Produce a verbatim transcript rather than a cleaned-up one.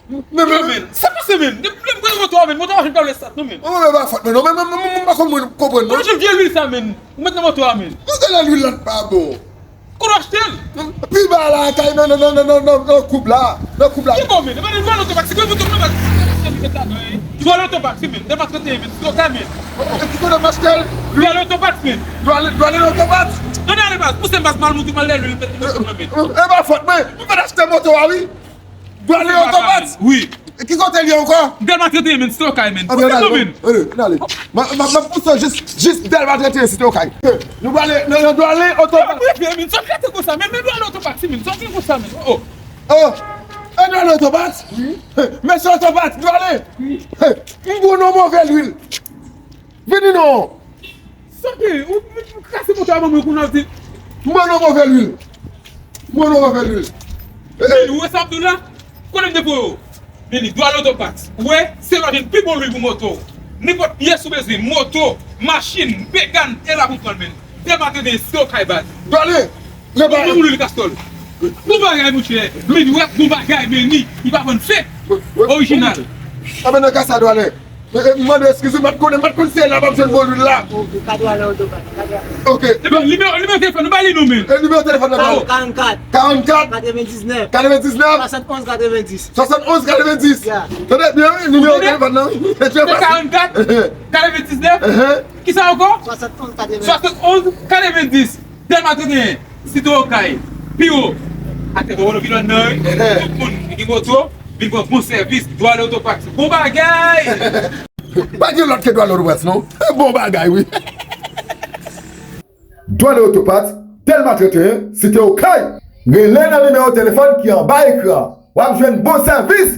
Men, men, men, men, sa pase, men. Depi lè m pran moto a, men, moto a pa janm kale estat, non, men. Mwen, mwen, pa fòt mwen, non, men, men, men, men, m pa konn mwen konprann, non. Mwen jwenn vye lwil sa, men. Ou met nan moto a, men. Mwen, se lè lwil la pa bon. Kote w achte l? Pi ba la, kay nan, nan, nan, nan, nan, nan, nan koub la. Nan koub la. Ki bon, men? E pa nan dwa lotopak, se kòm moto mwen, pa achte li, men. Dwa lotopak, si, men. Dèlma trannteyen, men. Sitwokay, men. E ki kote m achte l? Dwa lotopak, men. Dwa, dwa lotopak? Tande ale, baz. Pouse m, baz, mal moute, mal lè lwil, pèt moto mwen, men. E pa fòt mwen. Mwen pa achte moto a, wi. Dwale otopat. Wi. Ki kote l ye ankò? Dèlma trannteyen, men, Sitwokay, men. Anben, n ale, n ale. M ap pouse w jis, jis Dèlma trannteyen, Sitwokay. Nou prale nan, nan Dwale otopat. Men, men, sòt rete konsa, men, men Dwale otopat, si, men, sòt rete konsa, men. Oh. Oh. E Dwale otopat? Wi. Men se otopat, Dwale. Wi. M bon non move lwil. Vini non. Santi, ou, ou kase moto a ban mwen kounye a, di. Mwen non move lwil. Mwen non move lwil. Men ou wè sa ap di w la? Konnen m te voye w. Men li dwa lotopat. Ou wè, se la w jwenn pi bon lwil pou moto w. Nenpòt pyès ou bezwen, moto, machin, pekàn, e la pou pran l, men. Dèlma trannteyen, Sitwokay, baz. Dwale. Bon, bon lwil kastòl. Bon bagay, monchè. Men ou wè, bon bagay, men li, li pa vann fek. Orijinal. Anben nan ka sa, Dwale. E, e, m mande eskiz wi, m pa t konnen, m pa t konn se la m ap jwenn bon lwil la. Ok, ka Dwale otopat, ka Dwale. Ok. Ebyen, nimewo, nimewo telefòn, nou ba li non, men. E nimewo telefòn nan ba ou? Karannkat. Karannkat. Katrevendiznèf. Katrevendiznèf. Swasantonz katrevendis. Swasantonz katrevendis. Ya. Tande byen, wi, nimewo telefòn nan, wi. Se karannkat, katrevendiznèf. Kisa ankò? Swasantonz katrevendis. Swasantonz katrevendis. Dèlma trannteyen, Sitwokay, pi wo. Atè Dwale Otopat nan, wi. Tout moun ki gen moto, vin pran bon sèvis. Dwale Otopat, bon bagay! Pa gen lòt ke Dwale Otopat, non. Bon bagay, wi. Dwale Otopat, Dèlma trannteyen, Sitwokay. Rele nan nimewo telefòn ki anba ekran. W ap jwenn bon sèvis!